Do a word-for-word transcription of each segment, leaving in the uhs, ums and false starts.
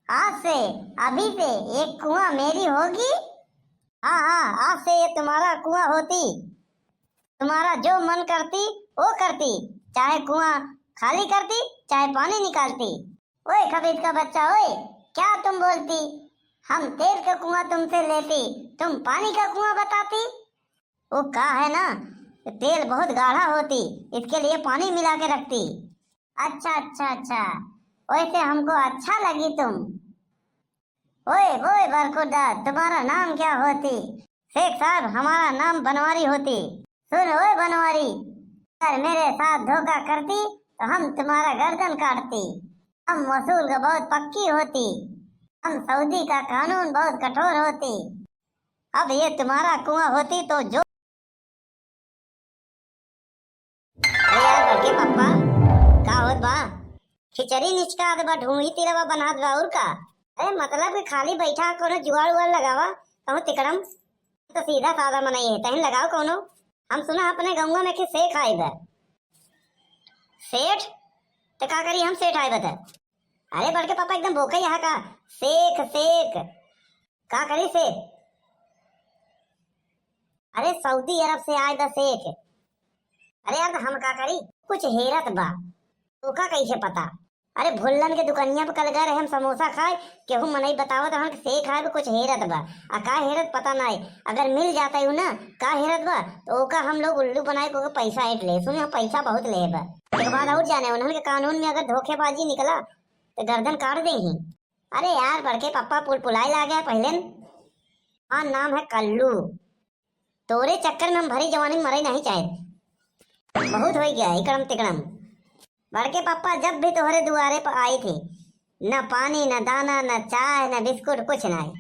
आज से, अभी से एक कुआं मेरी होगी। हाँ, हाँ, आज से ये तुम्हारा कुआं होती। तुम्हारा जो मन करती, वो करती। चाहे कुआं खाली करती, चाहे पानी निकालती। ओए खबीज का बच्चा, ओए, क्या तुम बोलती? हम तेल का कुआं तुमसे लेती, तुम पानी का कुआं बताती? वो का है ना, तेल बहुत गाढ़ा होती, इसके लिए पानी मिला के रखती। अच्छा, अच्छा, अच्छा, वैसे हमको अच्छा लगी तुम। ओए, ओए बरखुरदार, तुम्हारा नाम क्या होती? शेख साहब, हमारा नाम बनवारी होती। सुन ओए बनवारी, अगर मेरे साथ धोखा करती तो हम तुम्हारा गर्दन काटती। हम वसूल का बहुत पक्की होती, हम सऊदी का कानून बहुत कठोर होती। अब ये तुम्हारा कुआं होती तो जो। अरे यार बड़के पप्पा, का होत बा? खिचड़ी निचकात बा, ढूंढी तिरवा बनात बा, और का? अरे मतलब कि खाली बैठा, कोनो जुगाड़ उगाड़ लगावा, कहूँ तिकड़म। तो सीधा साधा मनई है, तहिन लगाओ कोनो। हम सुना अपने गौवा में कि सेठ आए बा। सेठ? तो का करी हम सेठ आए बा त? अरे बड़के पापा एकदम बोके यहाँ का। सेख, सेख। का करी सेख? अरे सऊदी अरब से आए बा सेख। अरे यार तो हम का करी? कुछ हेरत बा। तोका कैसे पता? अरे भुल्लन के दुकनिया पे कल गए रहे हम समोसा खाए, केहू मनई बतावत रहन कि सेख आए बा कुछ हेरत बा। आ का हेरत पता नाई, अगर मिल जाता ही ना, का हेरत बा, तो ओका हम लोग उल्लू बनाए के ओकर पैसा ऐंठ ले। सुने हम पैसा बहुत ले बा। एक बात और जाने, उन्हन के कानून में अगर धोखेबाजी निकला तो गर्दन काट देही। अरे यार, बड़के पप्पा पुलपुलाए लागे पहले न। हाँ, नाम है कल्लू। तोरे चक्कर में हम भरी जवानी में मरे नहीं चाहे। बहुत हो गया इकड़म तिकड़म। बड़के पप्पा जब भी तोहरे दुआरे पर आई थी, न पानी, न दाना, न चाय, न बिस्कुट, कुछ नहीं।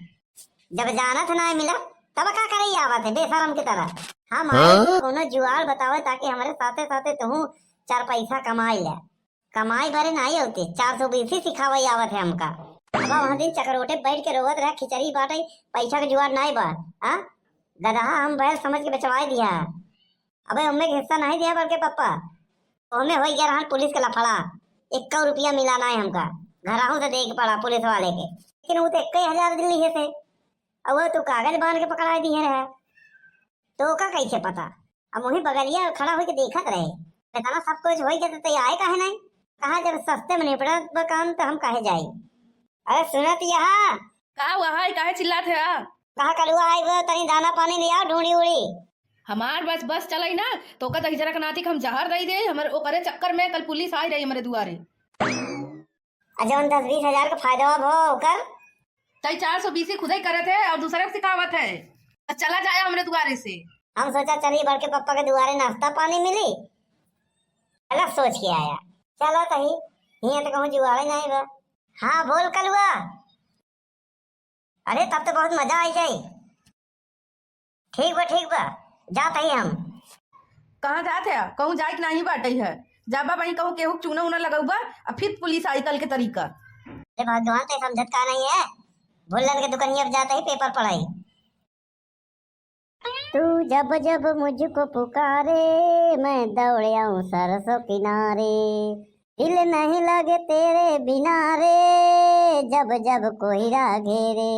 जब जानत नहीं मिला, तब का करे आवत है बेशरम की तरह। हम आए हाँ? तो कोनो जुआड़ बतावे ताकि हमारे साथे साथे तू चार पैसा कमाई ले। कमाई बरे नाई होते, चार सौ बीसी सिखावे आवत है हमका। अब वहाँ दिन चकरोटे बैठ के रोवत रहा, खिचड़ी बाटे, पैसा के जुगाड़ नाई बा। हाँ? गदहा हम बैल समझ के बेचवाए दिया। अबे उम्मे के हिस्सा नहीं दिया बड़के पप्पा। ओमे होई गया रहन पुलिस के लफड़ा। इक्का रुपया मिला नाई हमका। घराहू से दे के पड़ा पुलिस वाले के। लेकिन वो तो इक्का हजार दिली है से। अब वो तू कागज बांध के पकड़ाए दिए रहे। तो ओका कैसे पता? हम वही बगलिया खड़ा होके देखत रहे। इतना सब कुछ होई गया तो तै आए काहे नहीं? कहा जब सस्ते में निपटत बा काम तो हम काहे जाई? अरे सुनत यहाँ। का हुआ है? काहे चिल्लात है? कहा कलुआ आई बा, तनी दाना पानी ले आओ, ढूंढी उड़ी। हमार बस, बस चलाई ना, तो ओका दहिजरा के नाती के हम जहर दई दे। हमर ओकरे चक्कर में कल पुलिस आई रही हमरे दुआरे। आ जौन दस बीस हजार का फायदा भो ओकर। तई चार सौ बीसी खुदे करत है और दूसरे को सिखावत है। तो चला जाए हमरे दुआरे से। हम सोचा चली बड़के पप्पा के दुआरे नाश्ता पानी मिली, गलत सोच के आया। चला तही, हियां तो कहूँ जुआड़े नहीं बा। हाँ बोल कलुआ। अरे तब तो बहुत मजा आई जाई। ठीक बा, ठीक बा, जात हई हम। कहाँ जात है? कहूँ जाए के नाही बाटे है। जाबा वहीं कहूँ केहू के चूना उना लगौबा, आ फिर पुलिस आई कल के तरीका। अरे भगवान, ते समझत का नहीं है? भुल्लन के दुकनिया पे जात ही पेपर पढ़ाई। तू जब जब मुझको पुकारे, मैं दौड़ आऊं सरसों किनारे। दिल नहीं लगे तेरे बिना रे, जब जब कोहिरा घेरे,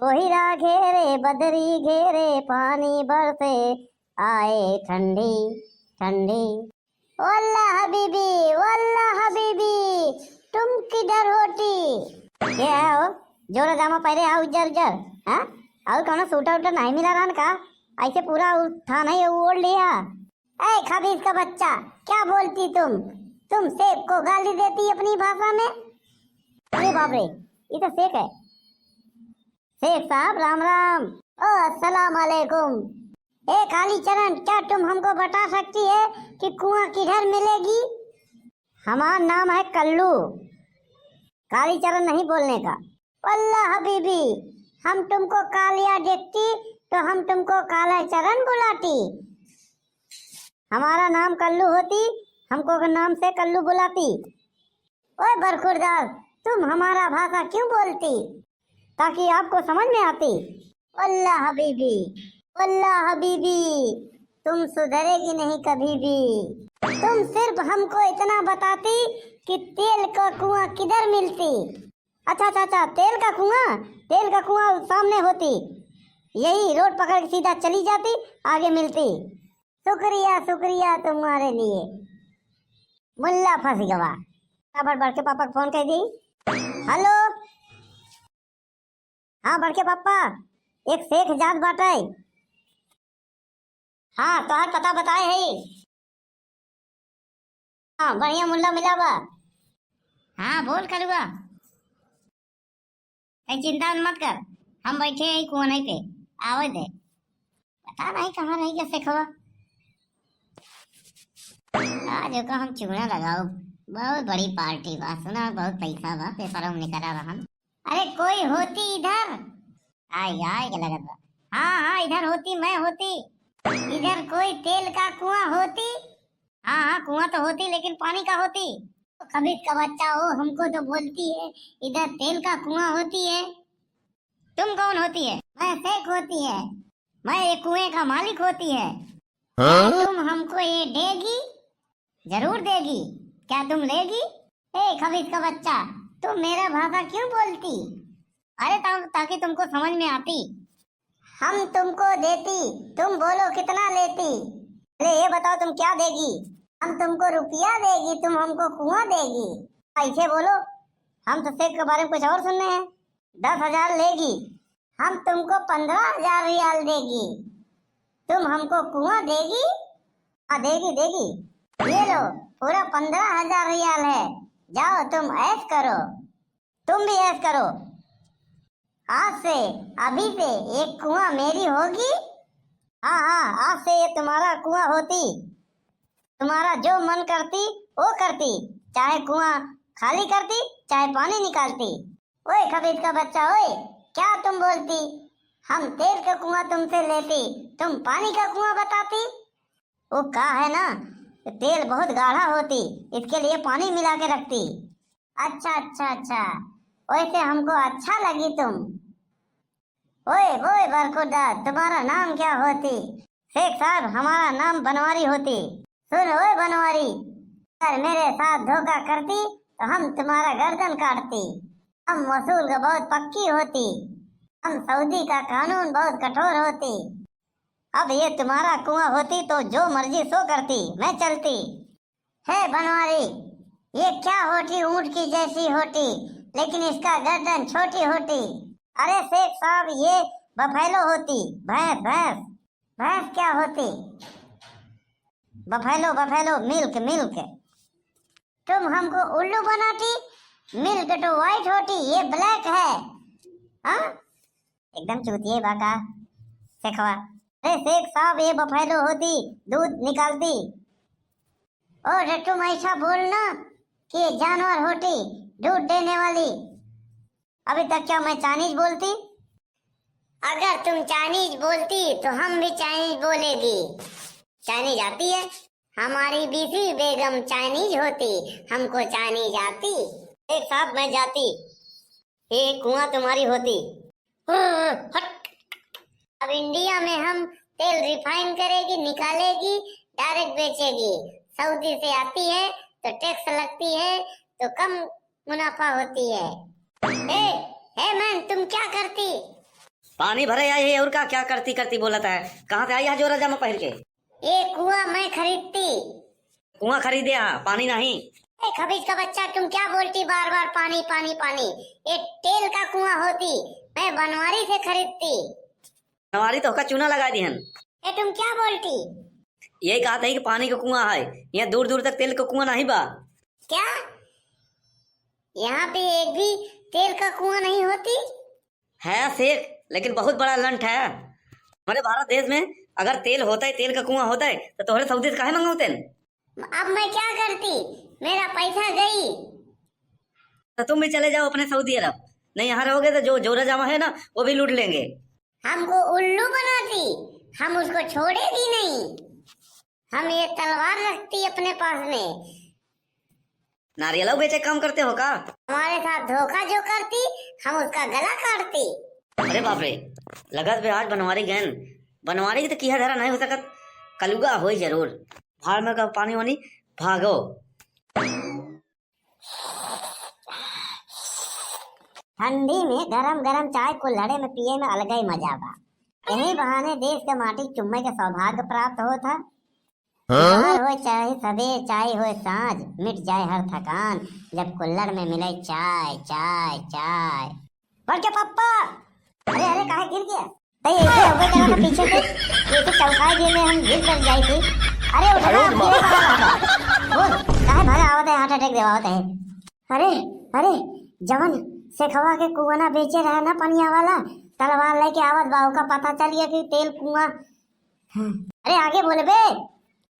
कोहिरा घेरे, बदरी घेरे, पानी बरसे, आए ठंडी ठंडी। वल्ला हबीबी, वल्ला हबीबी, तुम किधर होती? के है हो? जोरा जामा पहरे आओ उज्जर उज्जर, हाँ? और कौनो सूटर उटर नहीं मिला रहन का? ऐसे पूरा उ-, थाना ही ओढ़ लिया। ए खबीज का बच्चा, क्या बोलती तुम? तुम सेब को गाली देती अपनी भाषा में? अरे बाप रे, ये तो सेब है। सेठ साहब, राम राम। ओ, अस्सलाम वालेकुम। ए कालीचरण, क्या तुम हमको बता सकती है कि कुआं किधर मिलेगी? हमारा नाम है कल्लू, कालीचरण नहीं बोलने का। वल्ला हबीबी, हम तुमको कालिया देखती तो हम तुमको कालाचरण बुलाती। हमारा नाम कल्लू होती, हमको के नाम से कल्लू बुलाती। ओए बरखुरदार, तुम हमारा भाषा क्यों बोलती, ताकि आपको समझ में आती? वल्ला हबीबी, वल्ला हबीबी, तुम सुधरेगी नहीं कभी भी। तुम सिर्फ हमको इतना बताती कि तेल का कुआं किधर मिलती। अच्छा, अच्छा, अच्छा, तेल का कुआं, तेल का कुआं सामने होती, यही रोड पकड़ के सीधा चली जाती, आगे मिलती। शुक्रिया, शुक्रिया तुम्हारे लिए। मुल्ला फंस गवा। फटाफट बड़के पापा के फोन कर दी। हेलो, हाँ बड़के पापा, एक शेख जात बाटे। हाँ, तोहार पता बताए है। हाँ, बढ़िया मुल्ला मिला बा। हाँ, बोल कलुआ। कहीं चिंता मत कर, हम बैठे हैं कुआं पे, आवे दे। पता नहीं कहाँ रह गया शेखवा। आज ओका हम चूना लगाओ, बहुत बड़ी पार्टी बा, सुना बहुत पैसा बा, पेपर में निकला रहन। अरे कोई होती इधर? आई, आई के लगत बा। हाँ, हाँ, इधर होती, मैं होती। इधर कोई तेल का कुआं होती? हाँ, हाँ, कुआं तो होती, लेकिन पानी का होती? खबीज का बच्चा हो, हमको तो बोलती है, इधर तेल का कुआं होती है। तुम कौन होती है? मैं शेख होती है। मैं ये कुएं का मालिक होती है। हाँ? क्या तुम हमको ये देगी? जरूर देगी। क्या तुम लेगी? ए खबीज का बच्चा, तुम मेरा भाषा क्यों बोलती? अरे ता-, ताकि तुमको समझ में आती। हम तुमको देती, तुम बोलो कितना लेती? अरे ये बताओ तुम क्या देगी? हम तुमको रुपया देगी, तुम हमको कुआं देगी? ऐसे बोलो, हम तो शेख के बारे में कुछ और सुनने हैं। दस हजार लेगी, हम तुमको पन्द्रह हजार रियाल देगी, तुम हमको कुआं देगी? हाँ देगी, देगी। ये लो, पूरा पन्द्रह हजार रियाल है, जाओ तुम ऐश करो, तुम भी ऐश करो। आज से, अभी से एक कुआं मेरी होगी। हाँ, हाँ, आज से ये तुम्हारा कुआं होती, तुम्हारा जो मन करती वो करती, चाहे कुआं खाली करती चाहे पानी निकालती। ओए खबीज का बच्चा, ओए, क्या तुम बोलती? हम तेल का कुआं तुमसे लेती, तुम पानी का कुआं बताती। वो का है ना, तेल बहुत गाढ़ा होती, इसके लिए पानी मिला के रखती। अच्छा, अच्छा, अच्छा, वैसे हमको अच्छा लगी तुम। ओए, ओए बरखुरदार, तुम्हारा नाम क्या होती? शेख साहब, हमारा नाम बनवारी होती। सुन ओए बनवारी, अगर मेरे साथ धोखा करती तो हम तुम्हारा गर्दन काटती। हम वसूल का बहुत पक्की होती। हम सऊदी का कानून बहुत कठोर होती। अब ये तुम्हारा कुआं होती तो जो मर्जी सो करती, मैं चलती। हे बनवारी, ये क्या होती ऊंट की जैसी होती, लेकिन इसका गर्दन छोटी होती। अरे शेख साहब, ये बफेलो होती, भैंस, भैंस। भैंस क्या होती? बफेलो, बफेलो, मिल्क, मिल्क। तुम हमको उल्लू बनाती, मिल्क तो व्हाइट होती, ये ब्लैक है। हाँ, एकदम चूतिए बा का शेखवा। अरे शेख साहब, ये बफेलो होती, दूध निकालती। और तुम ऐसा बोलना कि ये जानवर होती, दूध देने वाली। अभी तक क्या मैं चाइनीज बोलती? अगर तुम चाइनीज बोलती तो हम भी चाइनीज बोलेगी। चाइनीज आती है? हमारी बीसी बेगम चाइनीज होती, हमको चाइनीज आती। शेख साहब, मैं जाती, ये कुआं तुम्हारी होती। हट। अब इंडिया में हम तेल रिफाइन करेगी, निकालेगी, डायरेक्ट बेचेगी। सऊदी से आती है तो टैक्स लगती है, तो कम मुनाफा होती है। हे, हे मैन, तुम क्या करती? पानी भरे आई है और का, क्या करती करती बोलत है? कहाँ से आई है जोरा जामा पहन के? ये कुआं मैं खरीदती। कुआं खरीदे हा, पानी नहीं। ए खबीज का बच्चा, तुम क्या बोलती बार बार पानी, पानी, पानी? ये तेल का कुआं होती, मैं बनवारी से खरीदती। बनवारी तो का चूना लगा दिहन। ए तुम क्या बोलती? यही कहा था कि पानी का कुआं है, यहाँ दूर दूर तक तेल का कुआं नहीं बा। क्या यहाँ पे एक भी तेल का कुआं नहीं होती? है शेख, लेकिन बहुत बड़ा लंठ है। हमारे भारत देश में अगर तेल होता है, तेल का कुआं होता है, तो तोहरे सऊदी से काहे मंगवाते हैं? अब मैं क्या करती, मेरा पैसा गई। तो तुम भी चले जाओ अपने सऊदी अरब, नहीं यहाँ रहोगे तो जो जोरा जामा है ना, वो भी लूट लेंगे। हमको उल्लू बनाती, हम उसको छोड़ेगी नहीं। हम ये तलवार रखती अपने पास में। नारियलौ बेचे काम करते हो का? हमारे साथ धोखा जो करती, हम उसका गला काटती। अरे बाप रे, लगत बे आज बनवारी गैन। बनवारी की तो किहा धरा नहीं हो सकत, कलुआ होई जरूर। भाड़ में का पानी वानी, भागो। ठंडी में गरम गरम चाय कुल्हड़े में पिए में अलगे ही मजा बा। यही बहाने देश के माटी चुम्मे के सौभाग्य प्राप्त होत है। हाँ? चाहे होए, चाहे सबेर, चाहे होए सांझ, मिट जाए हर थकान, जब कुल्हड़ में मिले चाय, चाय, चाय। बड़के पप्पा! अरे, अरे, काहे गिर गया? तई ऐसे अबे करा था पीछे से, ये तो चौंकाए दिए में हम गिर कर जाई थी। अरे, उठ रहा, अरे, अब गिरे कहाँ रहा था? बोल, काहे भागा आवत है, heart attack देवावत है? अरे, अरे, जवन शेखवा के कुआना बेचे रहे ना पनिया वाला, तलवार लेके आवत बा, ओका पता चल गया कि तेल कुआं। अरे आगे बोले बे,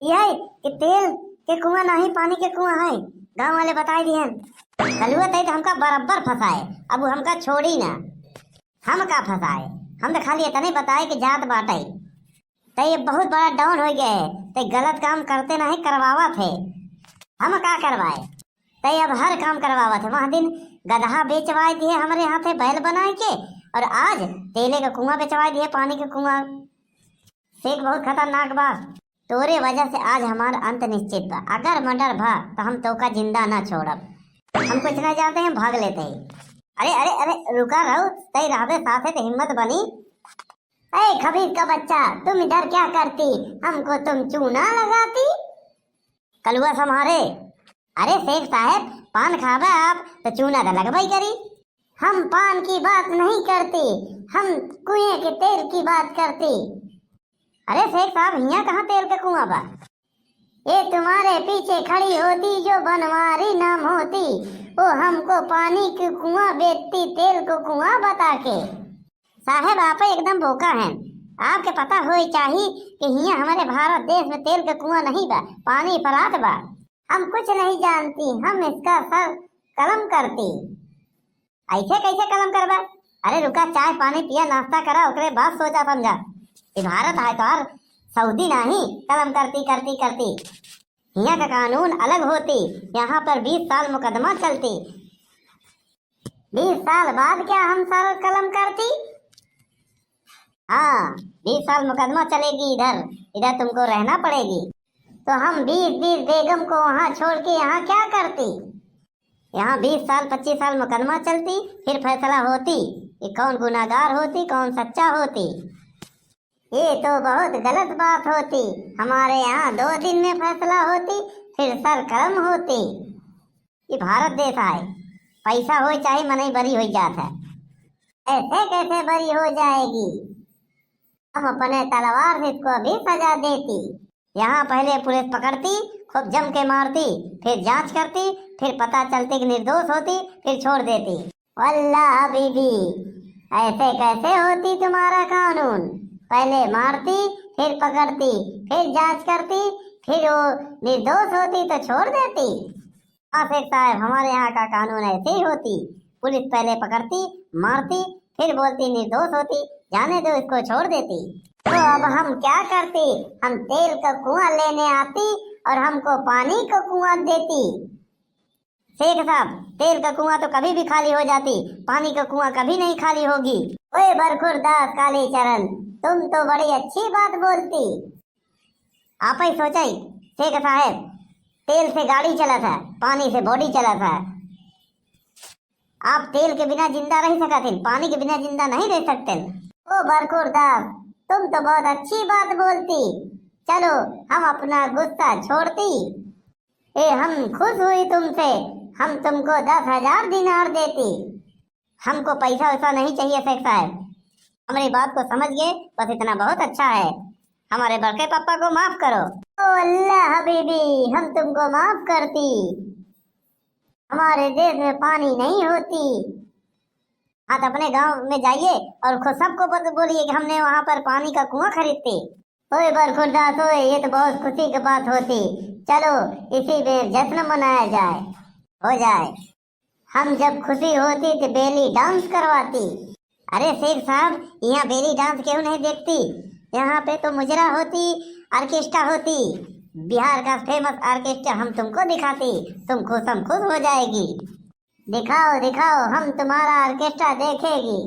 यह कि तेल के कुआं नहीं, पानी के कुआं है, गांव वाले बताए दिहन। कलुआ तई तो हमका बराबर फंसाए, अब वो हमका छोड़ी ना। हम का फंसाए, हम तो खाली इतने बताए कि जात बाटे। तई ये बहुत बड़ा डॉन हो गया है, तई गलत काम करते नहीं, करवावत है। हम का करवाए? तई अब हर काम करवावत है। वहाँ दिन गदहा बेचवाए दिए हमरे हाथे बैल बनाए के, और आज तेले का कुआं बेचवाए दिए, पानी के कुआं। शेख बहुत खतरनाक बा। तोरे वजह से आज हमार अंत निश्चित बा। अगर मर्डर भा तो हम तोका जिंदा ना छोड़ब। हम कुछ ना जानते हैं, भाग लेते हैं। अरे, अरे, अरे, रुका रहो, तई रहबे साथे तो हिम्मत बनी। ए खबीज का बच्चा, तुम इधर क्या करती? हमको तुम चूना लगाती। कलुआ संभारे। अरे शेख साहब, पान खाबे आप तो चूना तो लगबई करी। हम पान की बात नहीं करती, हम कुएं के तेल की बात करती। अरे शेख साहब, हियां कहाँ तेल के कुआं बा? ये तुम्हारे पीछे खड़ी होती जो बनवारी नाम होती, वो हमको पानी के कुआं बेचती, तेल को कुआं बता के। साहेब, आप एकदम बोका हैं। आपके पता होए चाही कि हियां हमारे भारत देश में तेल के कुआं नहीं बा, पानी परात बा। हम कुछ नहीं जानती, हम इसका सर कलम करती। ऐसे कैसे कलम करबा? अरे रुका, चाय पानी पिया, नाश्ता करा, ओकरे बाद सोचा समझा। ये भारत है तो हर सऊदी नहीं, कलम करती, करती, करती। हियां का कानून अलग होती, यहाँ पर बीस साल मुकदमा चलती। बीस साल बाद क्या हम सर कलम करती? हाँ, बीस साल मुकदमा चलेगी इधर, इधर तुमको रहना पड़ेगी। तो हम बीस बीस बेगम को वहाँ छोड़ के यहाँ क्या करती? यहाँ बीस साल, पच्चीस साल मुकदमा चलती, फिर फैसला होती कि कौन गुनाहगार होती, कौन सच्चा होती। ये तो बहुत गलत बात होती। हमारे यहाँ दो दिन में फैसला होती, फिर सर कलम होती। ये भारत देश आए, पैसा होए चाहे मनई बरी होई जात है। ऐसे कैसे बरी हो जाएगी? हम अपने तलवार से इसको अभी सजा देती। यहाँ पहले पुलिस पकड़ती, खूब जम के मारती, फिर जांच करती, फिर पता चलती कि निर्दोष होती, फिर छोड़ देती। वल्ला हबीबी, ऐसे कैसे होती तुम्हारा कानून? पहले मारती, फिर पकड़ती, फिर जांच करती, फिर वो निर्दोष होती तो छोड़ देती। हाँ शेख साहब, हमारे यहाँ का कानून ऐसे ही होती। पुलिस पहले पकड़ती, मारती, फिर बोलती निर्दोष होती, जाने दो, इसको छोड़ देती। तो अब हम क्या करती? हम तेल का कुआं लेने आती और हमको पानी का कुआं देती। शेख साहब, तेल का कुआं तो कभी भी खाली हो जाती, पानी का कुआं कभी नहीं खाली होगी। ओए बरखुरदास कालीचरण, तुम तो बड़ी अच्छी बात बोलती। आप ही सोचई, शेख साहब, तेल से गाड़ी चलत है, पानी से बॉडी चलत है। आप तेल के बिना जिंदा रह सकत हैं, पानी के बिना जिंदा नहीं रह सकते। ओ बरखुरदास, तुम तो बहुत अच्छी बात बोलती। चलो, हम अपना गुस्सा छोड़ती। ए, हम खुश हुई तुमसे, हम तुमको दस हजार दिनार देती। हमको पैसा वैसा नहीं चाहिए शेख साहब, हमारी बात को समझ गए, बस इतना बहुत अच्छा है। हमारे बड़के पापा को माफ करो। ओ अल्लाह हबीबी, हम तुमको माफ करती। हमारे देश में पानी नहीं होती। आप अपने गांव में जाइए और खुद सबको बत-, बोलिए कि हमने वहां पर पानी का कुआं खरीदते। ओए बरखुरदास, ओए, ये तो बहुत खुशी की बात होती। चलो, इसी में जश्न मनाया जाए, हो जाए। हम जब खुशी होती तो बेली डांस करवाती। अरे शेख साहब, यहाँ बेली डांस क्यों नहीं देखती? यहाँ पे तो मुजरा होती, ऑर्केस्ट्रा होती, बिहार का फेमस ऑर्केस्ट्रा हम तुमको दिखाती, तुम खुशम खुश हो जाएगी। दिखाओ, दिखाओ, हम तुम्हारा ऑर्केस्ट्रा देखेगी।